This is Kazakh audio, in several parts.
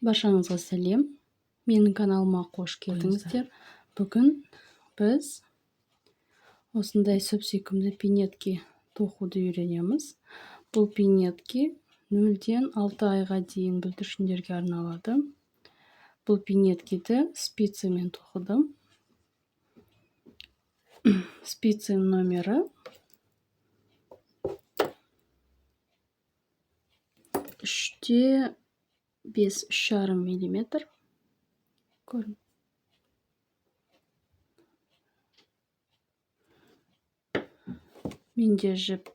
Баршаңызға сәлем! Менің каналыма қош келдіңіздер. Бүгін біз осындай сүп-сүйкімді пинетки тоқуды үйренеміз. Бұл пинетки 0-ден 6 айға дейін бүлдіршіндерге арналады. Бұл пинеткиді спицамен тоқыдым. Спицаның номері 3-те 5, 3,5 миллиметр. Көрін. Менде жіп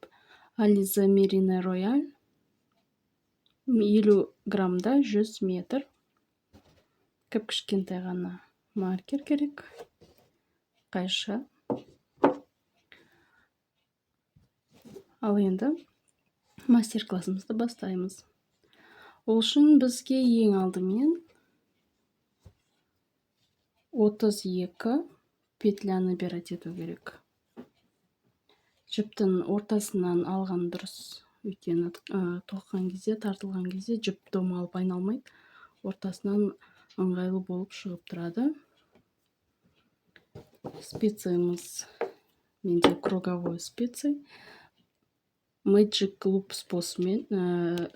Alize Merino Royal 50 граммда 100 метр. Кіп-кішкентай ғана маркер керек, қайшы. Ал енді мастер-классымызды бастаймыз. Ол үшін бізге ең алдымен 32 петля набирать ету керек. Жіптің ортасынан алған дұрыс, өйткені тоқыған кезде, тартылған кезде жіп домалып айналмайды, ортасынан ыңғайлы болып шығып тұрады. Спицамыз менде круговой спицы. Magic Loop способымен,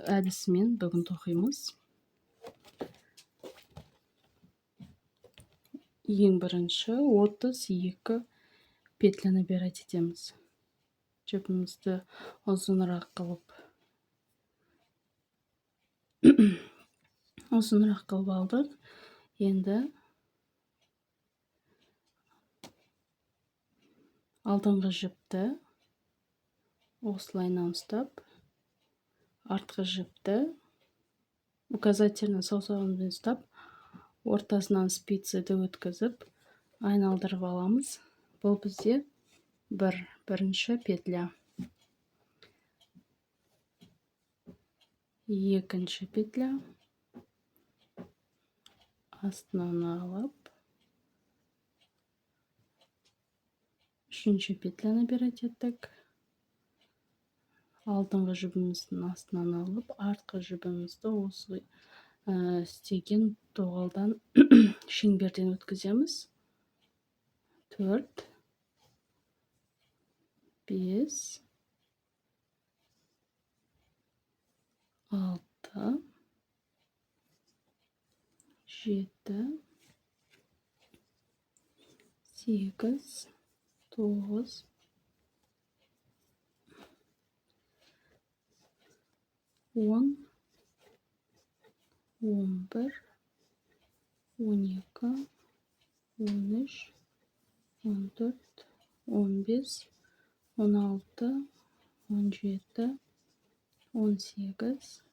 әдісімен бүгін тоқимыз. Ең бірінші 32 петля набирать етеміз. Жіпімізді ұзынырақ қылып алдық. Енді алдыңғы жіпті осылайынан ұстап, артқы жіпті указательный саусағымызбен ұстап, ортасынан спицады өткізіп, айналдырып аламыз. Бұл бізде бірінші петля. Екінші петля астынан алып, үшінші петля набирать еттік. Алдыңғы жібіміздің астынан алып, артқы жібімізді осы істеген доғалдан, шеңберден өткіземіз. Төрт, бес, алты, жеті, сегіз, 9, 10, 11, 12, 13, 14, 15, 16, 17, 18,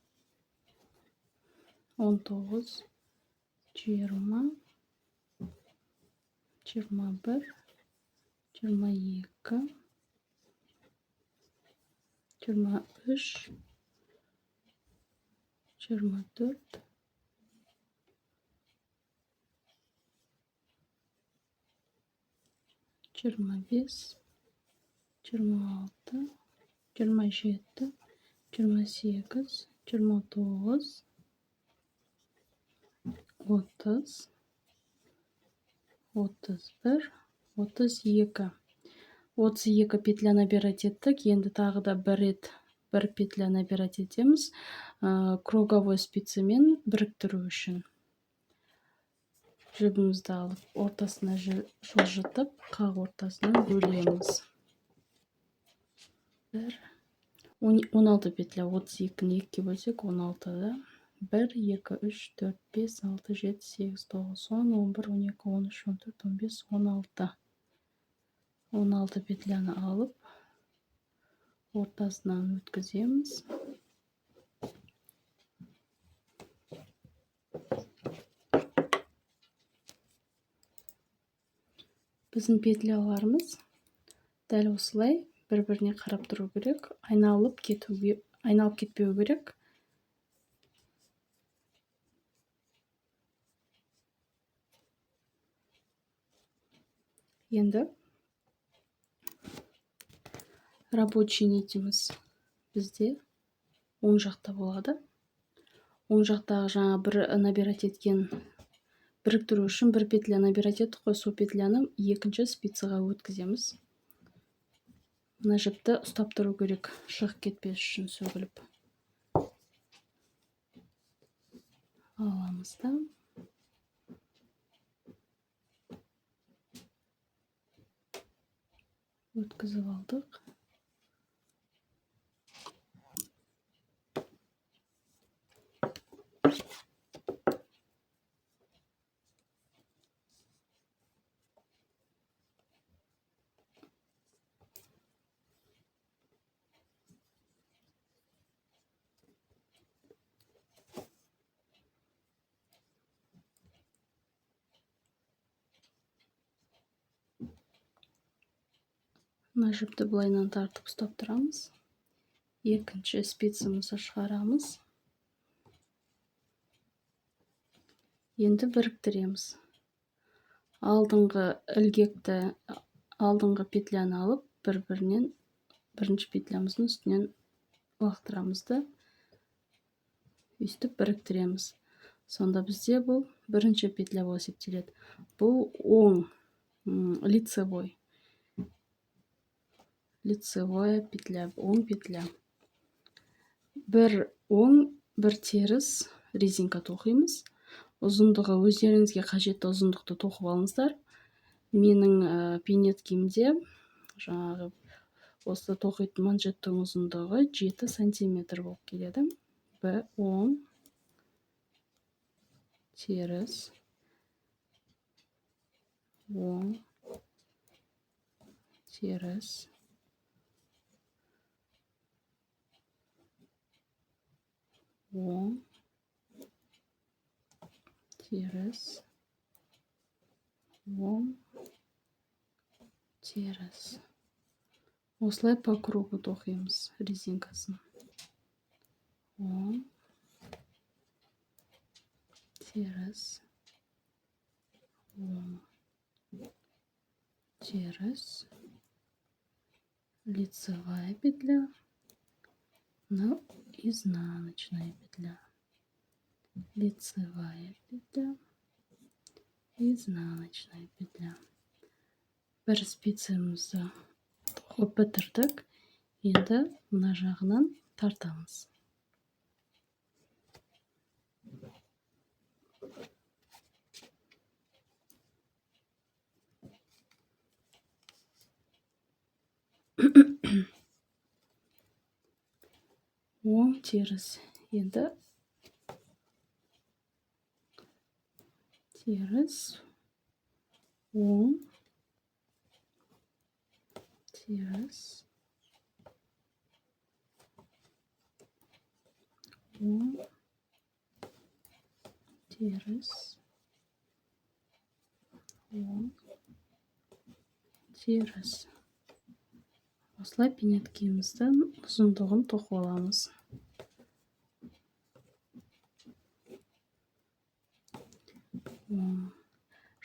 19, 20, 21, 22, 23, 24, 25, 26, 27, 28, 29, 30, 31, 32. 32 петля набирать еттік. Енді тағы да бір рет бір петля набирать етеміз, круговой спицамен біріктіру үшін. Жібімізді алып, ортасына жылжытып, қақ ортасынан бөлеміз. Бір 16 петля, 32-ні екіге бөлсек, 16 да. Бір, екі, үш, төрт, бес, алты, жеті, сегіз, тоғыз, 10, 11, 12, 13, 14, 15, 16. 16 петляны алып, ортасынан өткіземіз. Біздің петляларымыз дәл осылай бір біріне қарап тұру керек, айналып кетпеу керек. Енді рабочий нитіміз бізде оң жақта болады. Оң жақтағы жаңа бір набирать еткен, біріктіру үшін бір петля набирать еттік қой, сол петляны екінші спицаға өткіземіз. Мына жіпті ұстап тұру керек, шығып кетпес үшін сөгіліп. Аламыз да өткізіп алдық. Мына жіпті былайынан тартып ұстап тұрамыз. Екінші спицамызды шығарамыз. Енді біріктіреміз. Алдыңғы ілгекті, алдыңғы петляны алып, бір-бірінен бірінші петлямыздың үстінен лақтырамыз да өйстіп біріктіреміз. Сонда бізде бұл бірінші петля болып есептеледі. Бұл оң, лицевой. Лицевая петля, оң петля. Бір оң, бір теріс резинка тоқимыз. Ұзындығы өздеріңізге қажетті ұзындықты тоқып алыңыздар. Менің пинеткемде жаңағы осы тоқитын манжеттің ұзындығы 7 сантиметр болып келеді. Бір оң, теріс, оң, теріс. Оң, теріс, оң, теріс. Осылай по кругу тоқимыз резинкасын. Оң, теріс, оң, теріс, лицевая петля, ну, изнаночная петля, лицевая петля, изнаночная петля. Бір спицамызды тоқып бітірдік. Енді мына жағынан тартамыз. Оң, теріс. Енді теріс, оң, теріс, оң, теріс, оң, теріс. Осылай пинеткеміздің ұзындығын тоқып аламыз.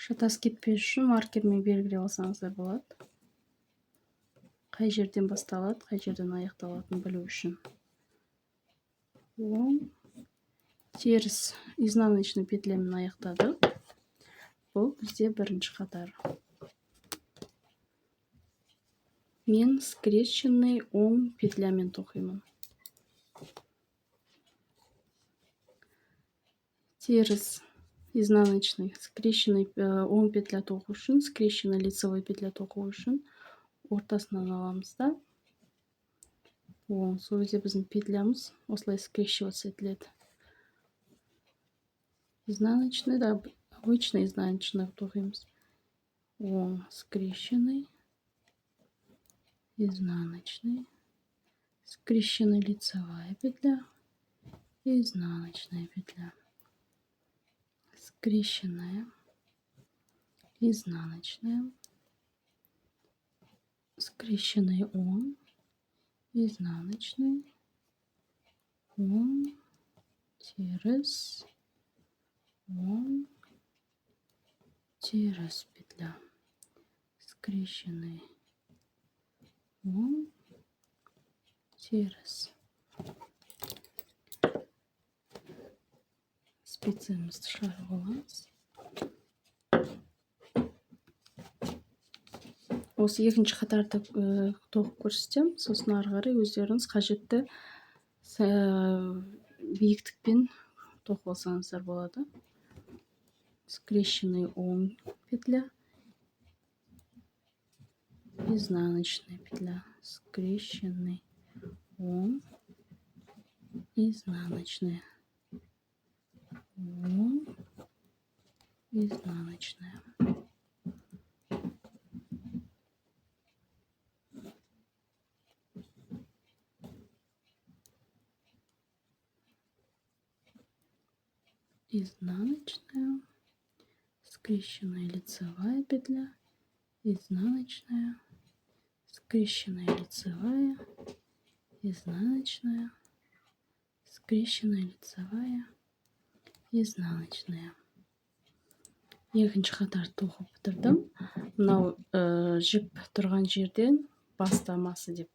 Шатас кетпес үшін маркермен белгілеп алсаңыздар болады. Қай жерден басталады, қай жерден аяқталатынын білу үшін. Оң, теріс, изнаночный петлямен аяқтадық. Бұл бізде бірінші қатар. Мен скрещенный оң петлямен тоқимын. Теріс, изнаночный, скрещенный оң петля тоқу үшін, скрещенный лицевой петля тоқу үшін ортасынан аламыз да оң. Сол кезде біздің петлямыз осылай скрещиваться етіледі. Изнаночный да, обычный изнаночный тоқимыз. Оң, скрещенный, изнаночный, скрещенная лицевая петля, изнаночная петля, скрещенная, изнаночная, скрещенный оң, изнаночный, оң, теріс, оң, теріс петля, скрещенный оң, теріс. Спицамызды шығарып аламыз. Осы екінші қатарды тоқып көрсетемін. Сосын ары қарай өздеріңіз қажетті биіктікпен тоқып алсаңыздар болады. Скрещенный оң петля, изнаночная петля, скрещенный оң, изнаночная, оң, изнаночная. Изнаночная, скрещенная лицевая петля, изнаночная, скрещенная лицевая, изнаночная, скрещенная лицевая, изнаночная. Екінші қатар тоқып бітірдім. Мынау жіп тұрған жерден бастамасы деп.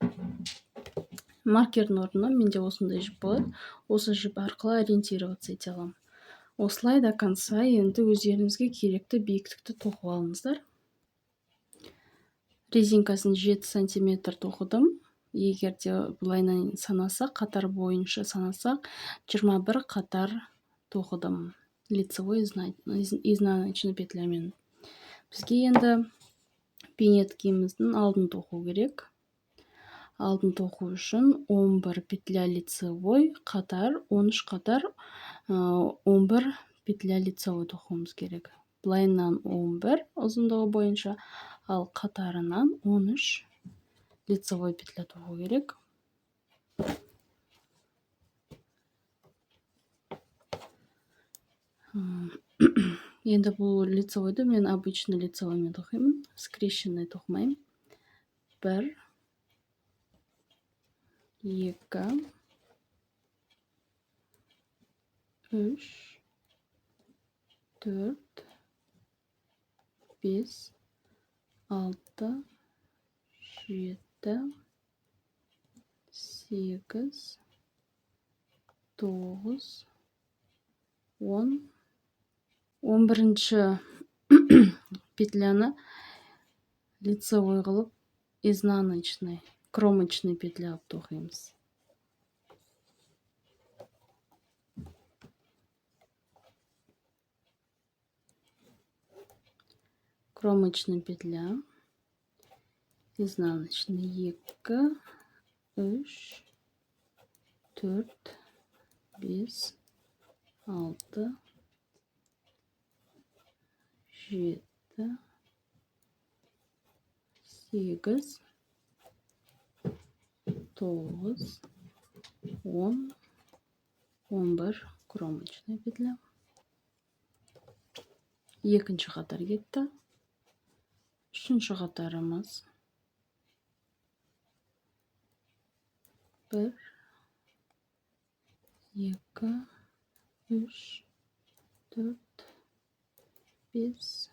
Маркердің орнына менде осындай жіп болады. Осы жіп арқылы ориентироваться ете аламын. Осылай до конца енді өздеріңізге керекті биіктікті тоқып алыңыздар. Резинкасын 7 сантиметр тоқыдым. Егер де былайынан санасақ, қатар бойынша санасақ, 21 қатар тоқыдым. Лицевой, изнаночный петлямен. Бізге енді пинеткеміздің алдын тоқу керек. Алдын тоқу үшін 11 петля лицевой қатар, 13 қатар, 11 петля лицевой тоқуымыз керек. Былайынан 11 ұзындығы бойынша, ал қатарынан 13 лицевой петля тоқу керек. Енді бұл лицевойды мен обычный лицевоймен тоқимын, скрещенный тоқымаймын. 1, 2, 3, 4, 5, 6, 7, 8, 9, 10, 11-ші петляны лицевой қылып изнаночный, кромочный петля қылып тоқимыз. Кромочный петля, изнаночный 2, 3, 4, 5, 6, 7, 8, 9, 10, 11 кромочная петля. Екінші қатар кетті. Үшінші қатарымыз 1, 2, 3, 4, 5,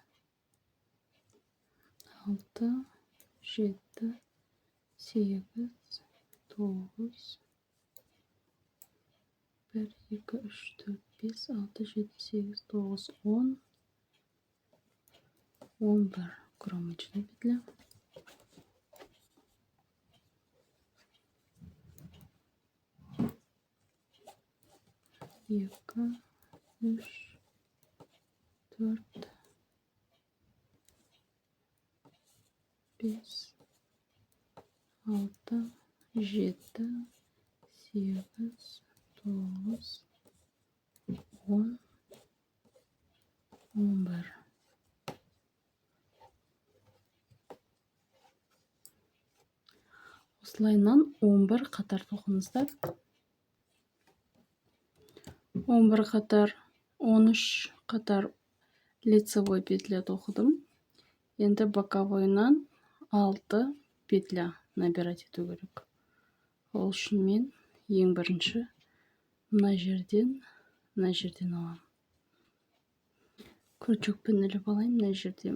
6, 7, 8, 9, 1, 2, 3, 4, 5, 6, 7, 8, 9, 10, 11 кромочная петля. 2, 3, 4, 5, 6, 7, 8, 9, 10, 11. Осылайынан 11 қатар тоқыңыздар. 11 қатар, 13 қатар лицевой петля тоқыдым. Енді боковойынан 6 петля набирать ету керек. Ол үшін мен ең бірінші мына жерден аламын. Крючокпен іліп алайын, мына жерде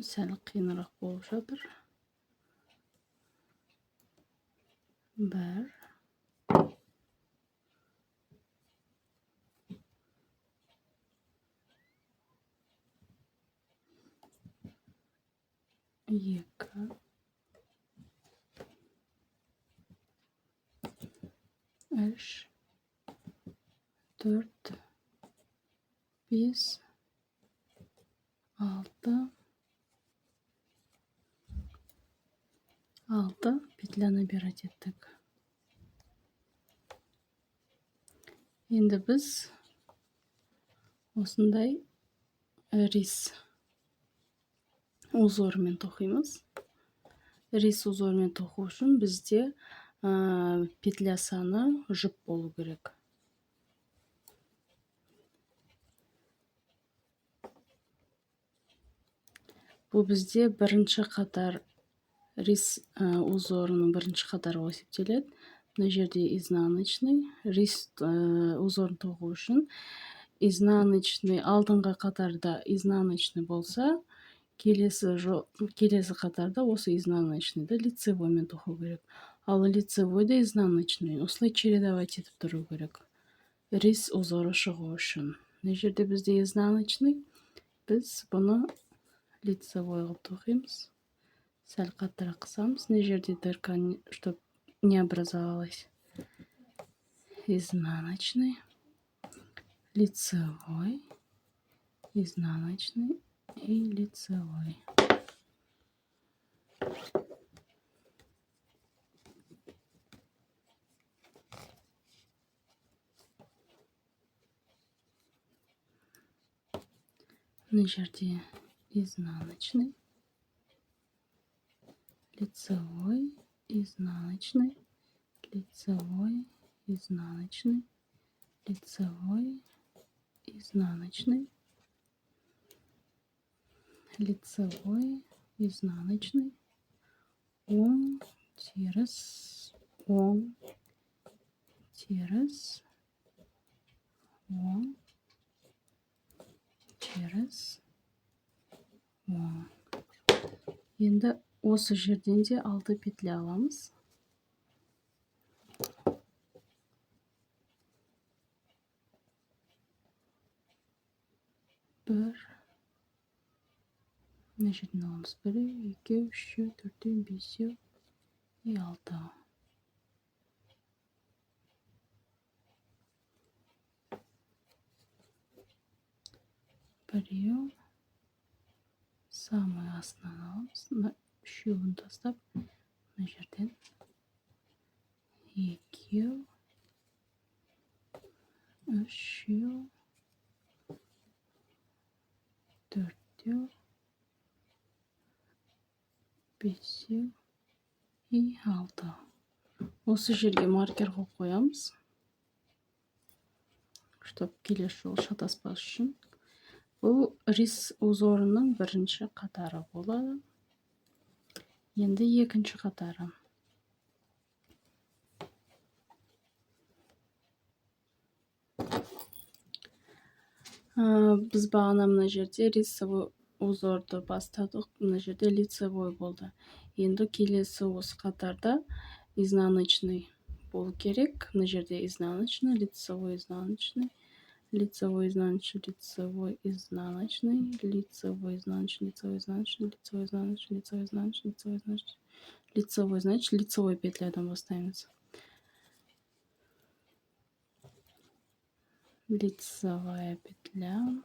сәл қиынырақ болып жатыр. 1, 2, 3, 4, 5, 6, 6 петля набирать еттік. Енді біз осындай рис узорымен тоқимыз. Рис узорымен тоқу үшін бізде петля саны жұп болу керек. Бұл бізде бірінші қатар рис узорының бірінші қатары болып есептеледі. Мына жерде изнаночный рис узорын тоқу үшін изнаночный алдыңғы қатарда изнаночный болса, келесі қатарда осы изнаночныйды лицевоймен тоқу керек. Ал лицевойды изнаночный осылай чередовать етіп тұру керек рис узоры шығу үшін. Мына жерде бізде изнаночный, біз бұны лицевой қылып тоқимыз. Сәл қаттырақ қысамыз. Мына жерде дырка, чтоб не образовалась. Изнаночный, лицевой, изнаночный и лицевой. Мына жерде изнаночный, лицевой, изнаночный, лицевой, изнаночный, лицевой, изнаночный, лицевой, изнаночный, оң, теріс, оң, теріс, оң, теріс, оң. Енді осы жерден де 6 петля аламыз. Бір, мына жерден аламыз. 1, 2, 3, 4, 5 и 6. Біреу, самый астынан аламыз. Мына үшеуін тастап, мына жерден екеу, үшеу, төртеу, бесеу и 6. Осы жерге маркер қойып қоямыз, чтоб келесі жолы шатаспас үшін. Бұл рис узорының бірінші қатары болады. Енді екінші қатары. Біз бағана мына жерде рисовый узорды бастадық, мына жерде лицевой болды. Енді келесі осы қатарда изнаночный болу керек. Мына жерде изнаночный, лицевой, изнаночный, лицевой, изнаночный, лицевой, изнаночный, лицевой, изнаночный, лицевой, изнаночный, лицевой, изнаночный, лицевой, изнаночный, лицевой, изнаночный, лицевой, значит, лицевой петлядан бастаймыз. Лицевая петля,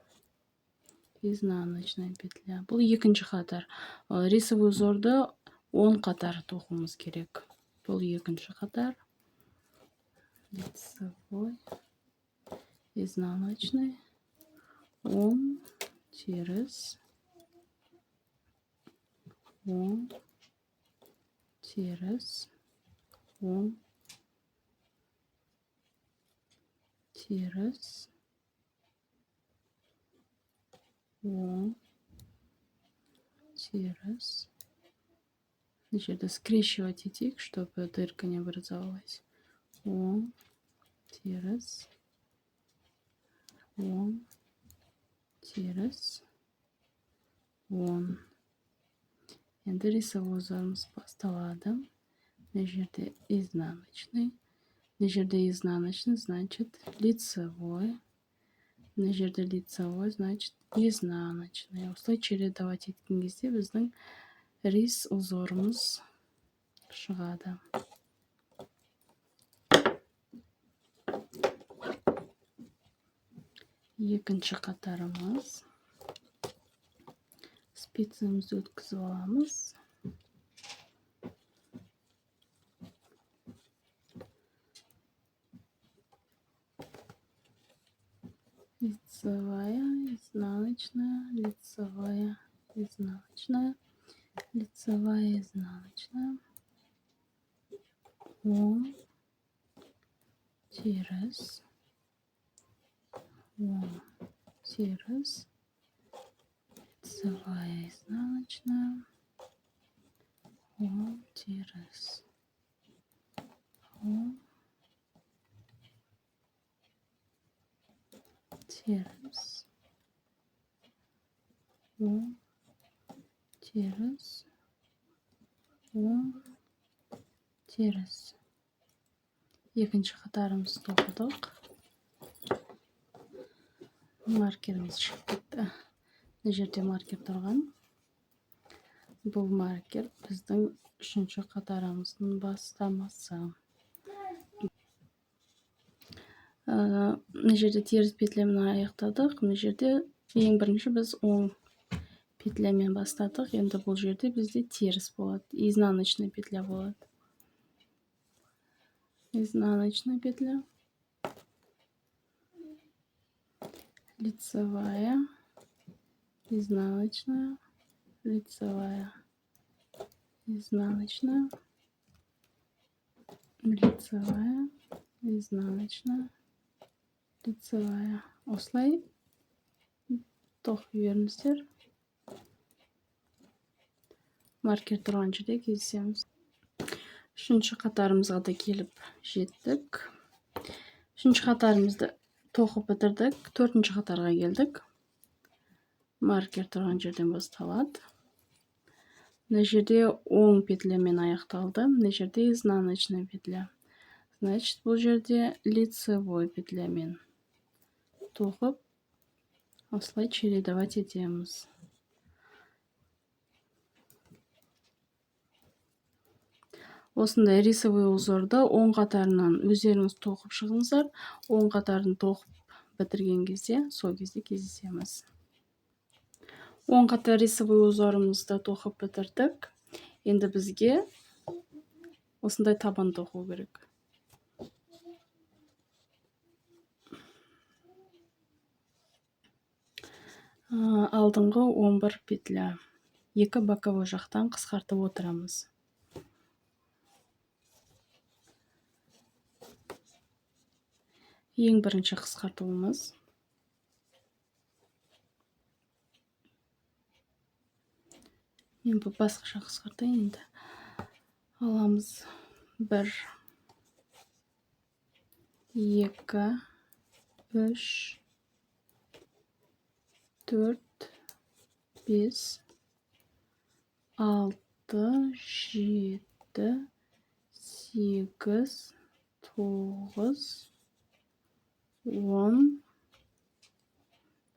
изнаночная петля. Бұл екінші қатар. Рисовый узорды 10 қатар тоқуымыз керек. Бұл екінші қатар. Лицевой, изнаночный, оң, теріс, оң, теріс, оң, теріс, оң, теріс. Мына жерде скрещивать етейік, чтобы дырка не образовалась. Оң, теріс, оң, теріс, оң. Енді рисовой узорымыз басталады. Мына жерде изнаночный, мына жерде изнаночный, значит лицевой. Мына жерде лицевой, значит изнаночный. Осылай чередовать еткен кезде біздің Рис узорымыз шығады. Екінші қатарымыз. Спицамызды өткізіп аламыз. Лицевая, изнаночная, лицевая, изнаночная, лицевая, изнаночная, оң, теріс, оң, теріс, лицевая, изнаночная, оң, теріс, оң, теріс, оң, теріс, оң, теріс. Екінші қатарымызды тоқыдық. Маркеріміз шығып кетті. Мына жерде маркер тұрған. Бұл маркер біздің үшінші қатарымыздың бастамасы. Мына жерде теріс петлямен аяқтадық. Мына жерде ең бірінші біз оң петлямен бастадық. Енді бұл жерде бізде теріс болады. Изнаночный петля болады. Изнаночная петля, лицевая, изнаночная, лицевая, изнаночная, лицевая, изнаночная, лицевая. Осылай тоқи беріңіздер. Маркер тұрған жерде кездесеміз. Үшінші қатарымызға да келіп жеттік. Үшінші қатарымызды тоқып бітірдік. Төртінші қатарға келдік. Маркер тұрған жерден басталады. Мына жерде оң петлямен аяқталды. Мына жерде изнаночная петля. Значит, бұл жерде лицевой петлямен тоқып, осылай чередовать етеміз. Осындай рисовый узорды оң қатарынан өздеріңіз тоқып шығыңыздар. Оң қатарын тоқып бітірген кезде, сол кезде кездесеміз. Оң қатар рисовый узорымызды тоқып бітірдік. Енді бізге осындай табан тоқу керек. Алдыңғы 11 петля. Екі боковой жақтан қысқартып отырамыз. Ең бірінші қысқартуымыз. Мен бұл басқаша қысқартайын енді. Аламыз 1, 2, 3, 4, 5, 6, 7, 8, 9, 10, 1,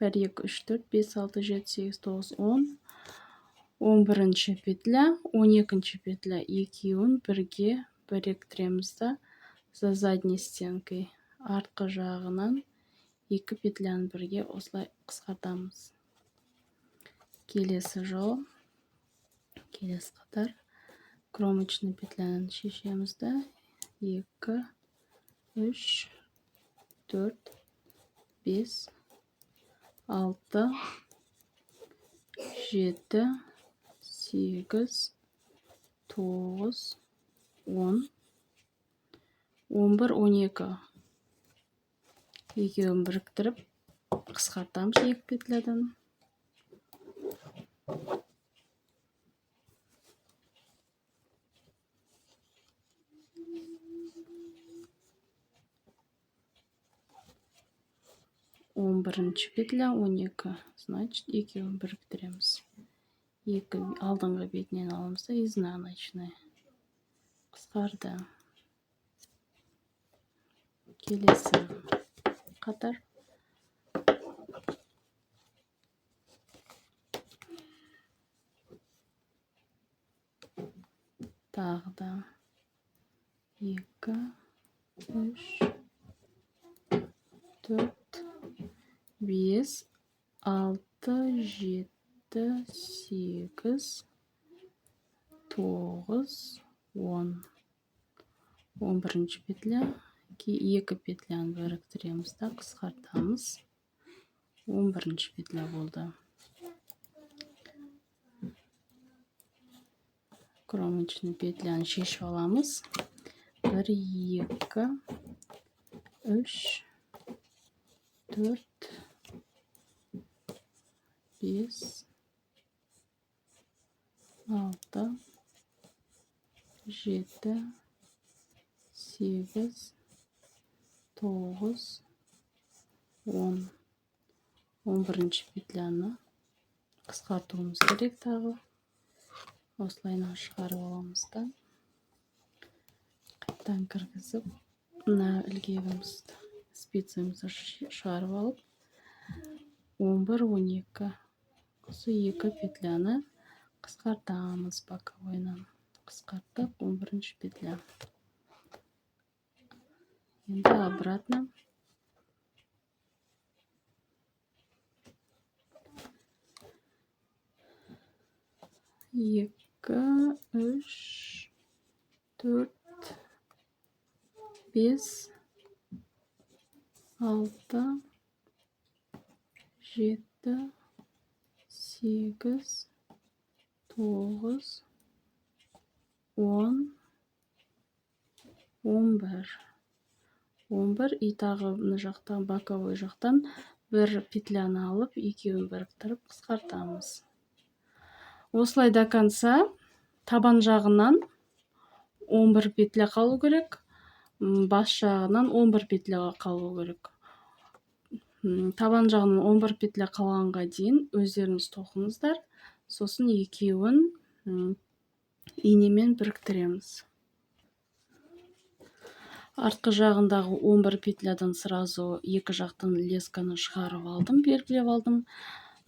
2, 3, 4, 5, 6, 7, 8, 9, 10, 11-ші петля, 12-ші петля екеуін бірге біріктіреміз да за задней стенкой артқы жағынан екі петляны бірге осылай қысқартамыз. Келесі жол, келесі қатар кромочный петляны шешеміз да 2, 3, 4, 5, 6, 7, 8, 9, 10, 11, 12. Екеуін біріктіріп қысқартамыз екі петлядан. Он бірінші петля, 12. Значит, екеуін біріктіреміз. Екі алдыңғы бетінен аламыз да изнаночный. Қысқарды. Келесі қатар. Тағы да 2, 3, 4, 5, 6, 7, 8, 9, 10. 11-ші петля. 2 петляны біріктіреміз да қысқартамыз. 11-ші петля болды. Кромочный петляны шешіп аламыз. 1, 2, 3, 4, 5, 6, 7, 8, 9, 10. 11-ші петляны қысқартуымыз керек тағы. Осылайынан шығарып аламыз да қайтадан кіргізіп, мына ілгегімізді, спицамызды шығарып алып, 11, 12 осы 2 петляны қысқартамыз, боковойынан қысқарттық. 11-ші петля. Енді обратно 2, 3, 4, 5, 6, 7, 8, 9, 10, 11. 11 и тағы мына жақтан, боковой жақтан бір петляны алып, екеуін біріктіріп қысқартамыз. Осылай до конца табан жағынан 11 петля қалу керек, бас жағынан 11 петля қалу керек. Табан жағынан 11 петля қалғанға дейін өздеріңіз тоқыңыздар, сосын екеуін инемен біріктіреміз. Артқы жағындағы 11 петлядан сразу екі жақтан лесканы шығарып алдым, белгілеп алдым.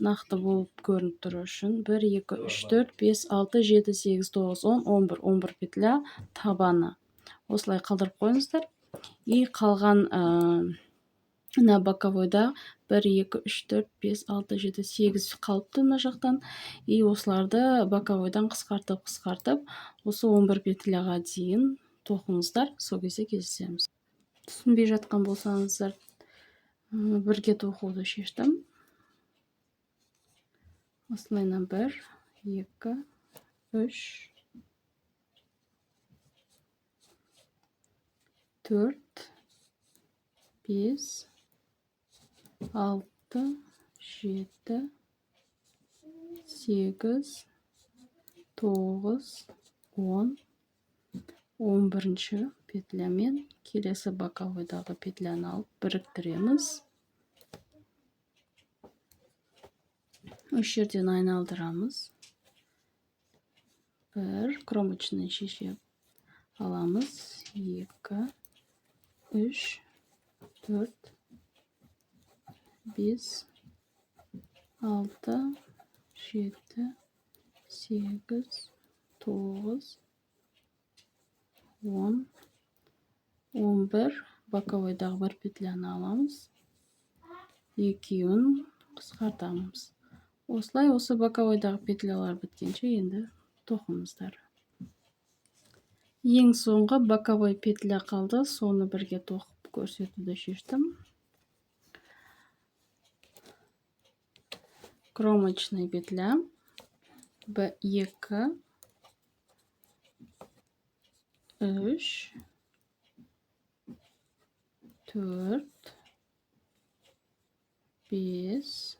Нақты болып көрініп тұру үшін 1, 2, 3, 4, 5, 6, 7, 8, 9, 10, 11, 11 петля табаны. Осылай қалдырып қойыңыздар. И қалған мына боковойда 1, 2, 3, 4, 5, 6, 7, 8 қалыпты мына жақтан. И осыларды боковойдан қысқартып, қысқартып, осы 11 петляға дейін тоқыңыздар, сол кезде кездесеміз. Түсінбей жатқан болсаңыздар, бірге тоқуды шештім. Осылайынан 1, 2, 3, 4, 5, 6, 7, 8, 9, 10, 11-ші петлямен келесі боковойдағы петляны алып біріктіреміз. Үш жерден айналдырамыз. 1, кромочный шеше аламыз. 2, 3, 4, 5, 6, 7, 8, 9, 10, 11. Боковойдағы бір петляны аламыз. Екеуін қысқартамыз. Осылай осы боковойдағы петлялар біткенше енді тоқыңыздар. Ең соңғы боковой петля қалды, соны бірге тоқып көрсетуді шештім. Кромочный петля 2, 3, 4, 5,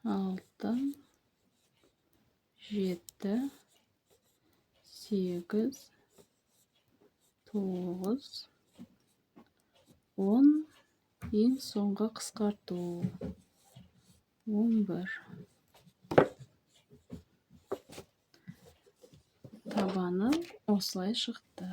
6, 7, 8, 9, 10, ең соңғы қысқарту 11. Табаны осылай шықты.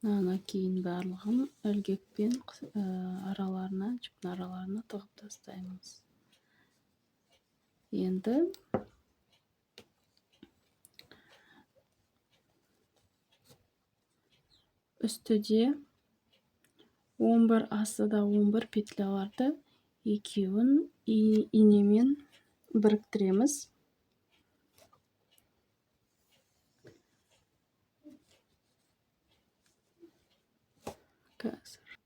Мынаны кейін барлығын ілгекпен араларына, жіптің араларына тығып тастаймыз. Енді үстіде 11, астыда 11 петляларды екеуін инемен біріктіреміз. Қазір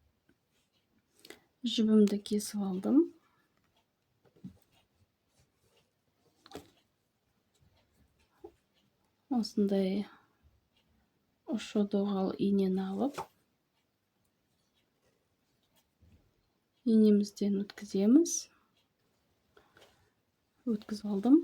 жібімді кесіп алдым. Осындай ұшы доғал инені алып, инемізден өткіземіз. Өткізіп алдым.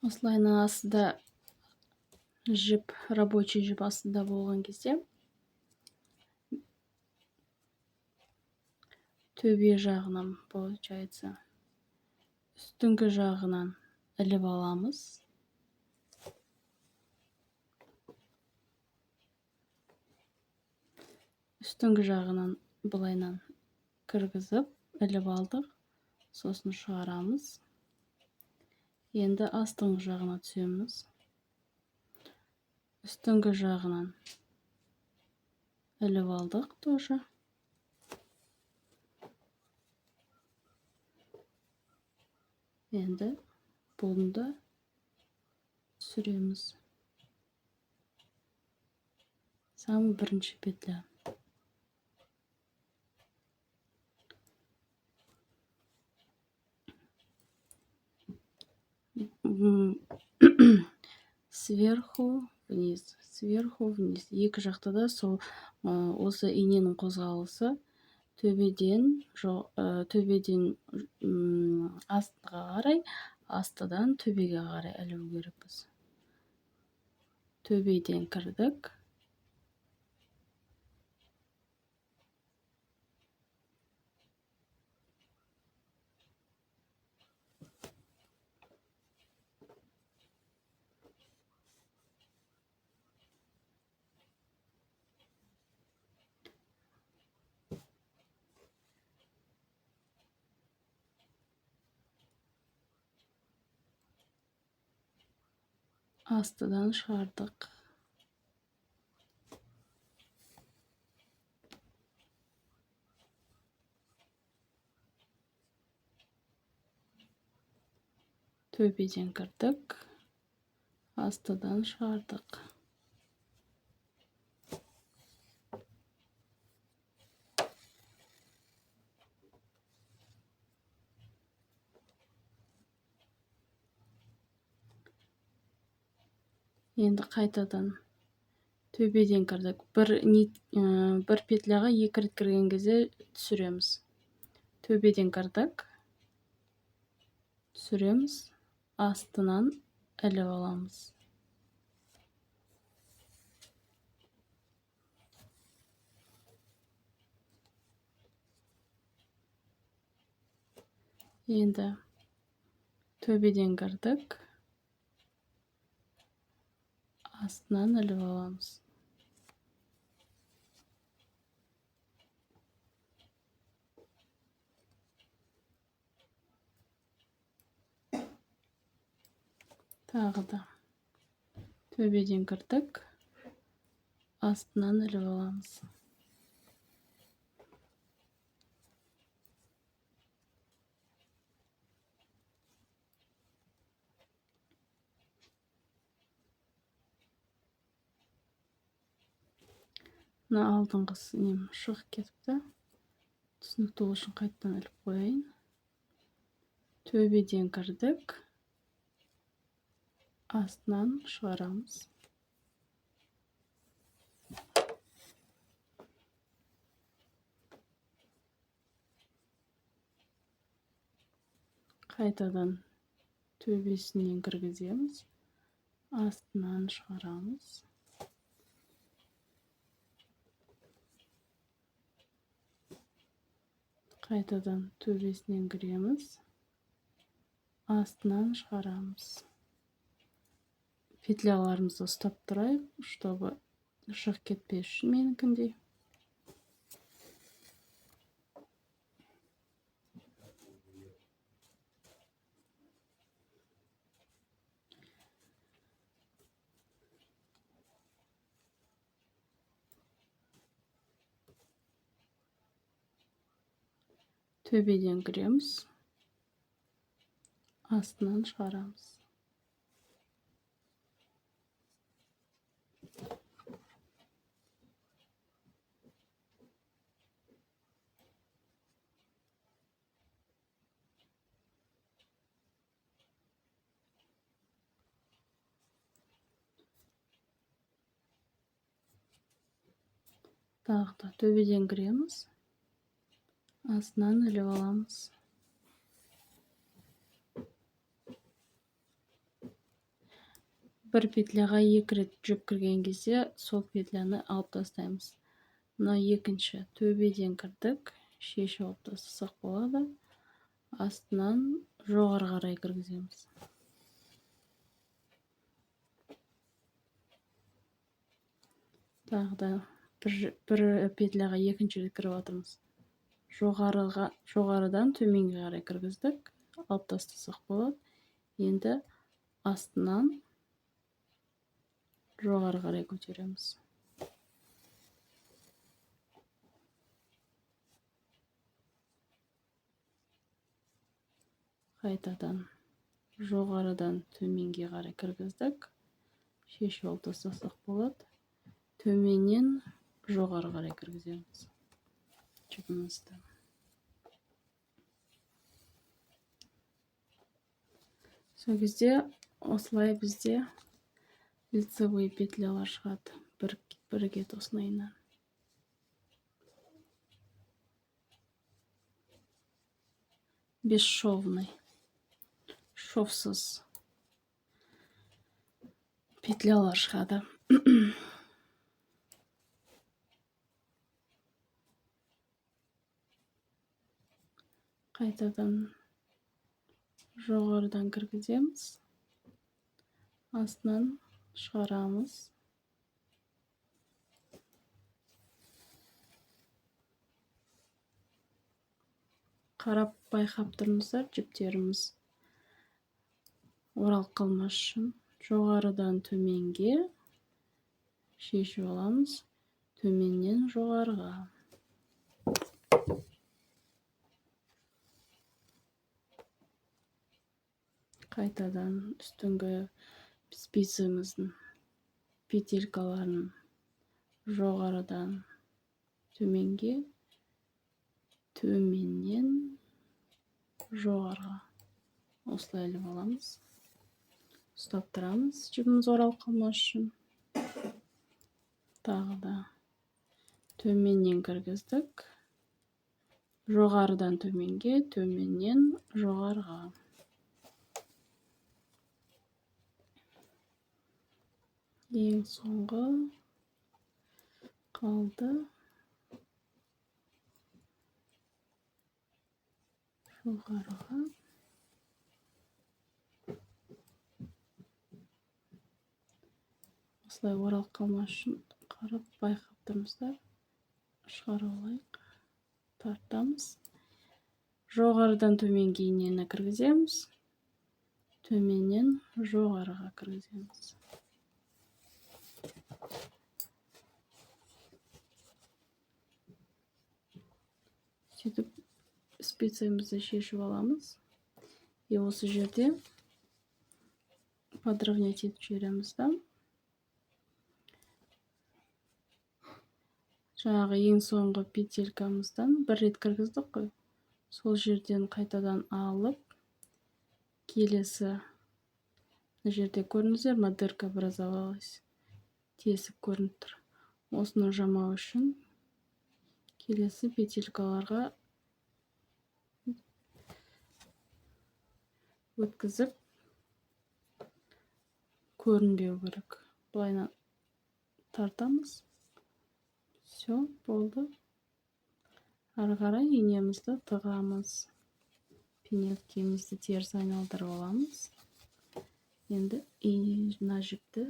Осылайынан астында жіп, рабочий жіп астында болған кезде төбе жағынан, получается, үстіңгі жағынан іліп аламыз. Үстіңгі жағынан былайынан кіргізіп іліп алдық, сосын шығарамыз. Енді астыңғы жағына түсеміз. Үстіңгі жағынан іліп алдық тоже. Енді бұны да түсіреміз. Самый бірінші петля. Сверху вниз, сверху вниз. Екі жақта да сол осы иненің қозғалысы төбеден астыға қарай, астыдан төбеге қарай ілу керекпіз. Төбеден кірдік. Астыдан шығардық. Төбеден кірдік, астыдан шығардық. Енді қайтадан төбеден кірдік. Бір петляға екі рет кірген кезде түсіреміз. Төбеден кірдік, түсіреміз, астынан іліп аламыз. Енді төбеден кірдік, астынан іліп аламыз. Тағы да төбеден кірдік, астынан іліп аламыз. Мына алдыңғысы нем шығып кетіпті. Түсінікті болу үшін қайтадан іліп қояйын. Төбеден кірдік, астынан шығарамыз. Қайтадан төбесінен кіргіземіз, астынан шығарамыз. Қайтадан төбесінен кіреміз, астынан шығарамыз. Петляларымызды ұстап тұрайық, чтобы шығып кетпес үшін менікіндей. Төбеден кіреміз, астынан шығарамыз. Тағы да төбеден кіреміз, астынан іліп аламыз. Бір петляға екі рет жіп кірген кезде сол петляны алып тастаймыз. Мына екінші төбеден кірдік, шешіп алып тастасақ болады. Астынан жоғары қарай кіргіземіз. Тағы да бір петляға екінші рет кіріп жатырмыз. Жоғарыдан төменге қарай кіргіздік, алып тастасақ болады. Енді астынан жоғары қарай көтереміз. Қайтадан жоғарыдан төменге қарай кіргіздік, шешіп алып тастасақ болады. Төменнен жоғары қарай кіргіземіз жібімізді. Сол кезде осылай бізде лицевой петлялар шығады бірге тосынайынан. Бесшовный, шовсыз петлялар шығады. Қайтадан жоғарыдан кіргіземіз, астынан шығарамыз. Қарап байқап тұрыңыздар, жіптеріміз оралып қалмас үшін. Жоғарыдан төменге шешіп аламыз, төменнен жоғарыға. Қайтадан үстіңгі спицамыздың петелькаларын жоғарыдан төменге, төменнен жоғарыға осылай іліп аламыз. Ұстап тұрамыз, жібіміз оралып қалмас үшін. Тағы да төменнен кіргіздік, жоғарыдан төменге, төменнен жоғарыға. Ең соңғы қалды. Жоғарыға. Осылай оралып қалмас үшін қарап байқап тұрмыздар. Шығарып алайық. Тартамыз. Жоғарыдан төменге инені кіргіземіз. Төменнен жоғарыға кіргіземіз. Сөйтіп спицамызды шешіп аламыз. И осы жерде подровнять етіп жібереміз да. Жаңағы ең соңғы петелькамыздан бір рет кіргіздік қой. Сол жерден қайтадан алып, келесі мына жерде көрдіңіздер ма, дырка образовалась. Тесік көрініп тұр. Осыны жамау үшін келесі петелькаларға өткізіп көрінбеу керек. Былайынан тартамыз. Все, болды. Ары қарай инемізді тығамыз. Пинеткемізді теріс айналдырып аламыз. Енді мына жіпті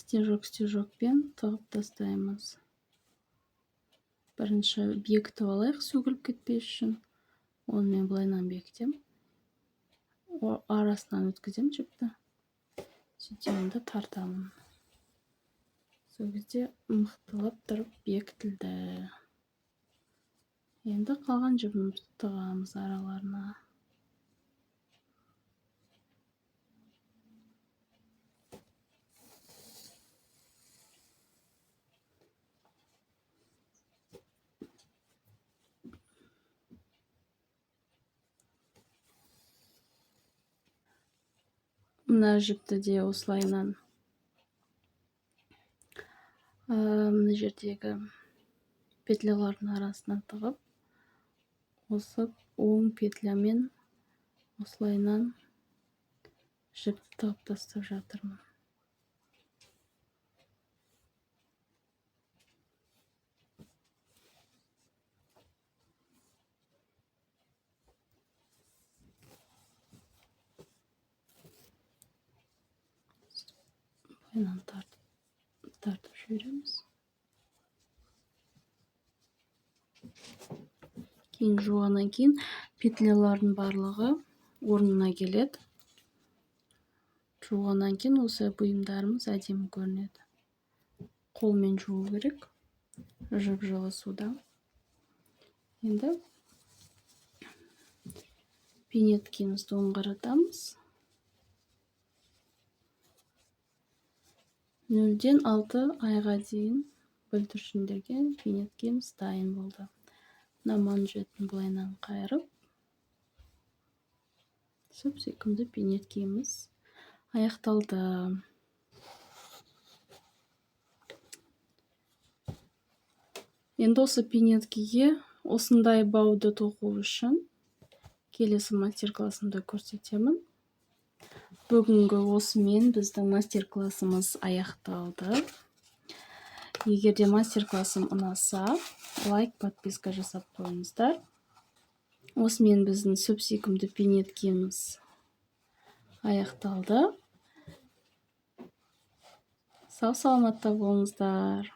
стежок-стежокпен тығып тастаймыз. Бірінші бекітіп алайық, сөгіліп кетпес үшін. Оны мен былайынан бекітемін. Арасынан өткіземін жіпті. Сөйтемін де тартамын. Сол кезде мықтылап тұрып бекітілді. Енді қалған жібімізді тығамыз араларына. Мына жіпті де осылайынан мына жердегі петлялардың арасына тығып, осы оң петлямен осылайынан жіпті тығып тастап жатырмын. Былайынан тартып жібереміз. Кейін жуғаннан кейін петлялардың барлығы орнына келеді. Жуғаннан кейін осы бұйымдарымыз әдемі көрінеді. Қолмен жуу керек, жып-жылы суда. Енді пинеткемізді оңғаратамыз. 0-6 айға дейін бүлдіршіндерге пинеткеміз дайын болды. Мына манжетін былайынан қайырып, сүп-сүйкімді пинеткеміз аяқталды. Енді осы пинеткеге осындай бауды тоқу үшін келесі мастер-классымда көрсетемін. Бүгінгі осымен біздің мастер-классымыз аяқталды. Егер де мастер-классым ұнаса, лайк, подписка жасап қойыңыздар. Осымен біздің сүп-сүйкімді пинеткеміз аяқталды. Сау-саламатта болыңыздар.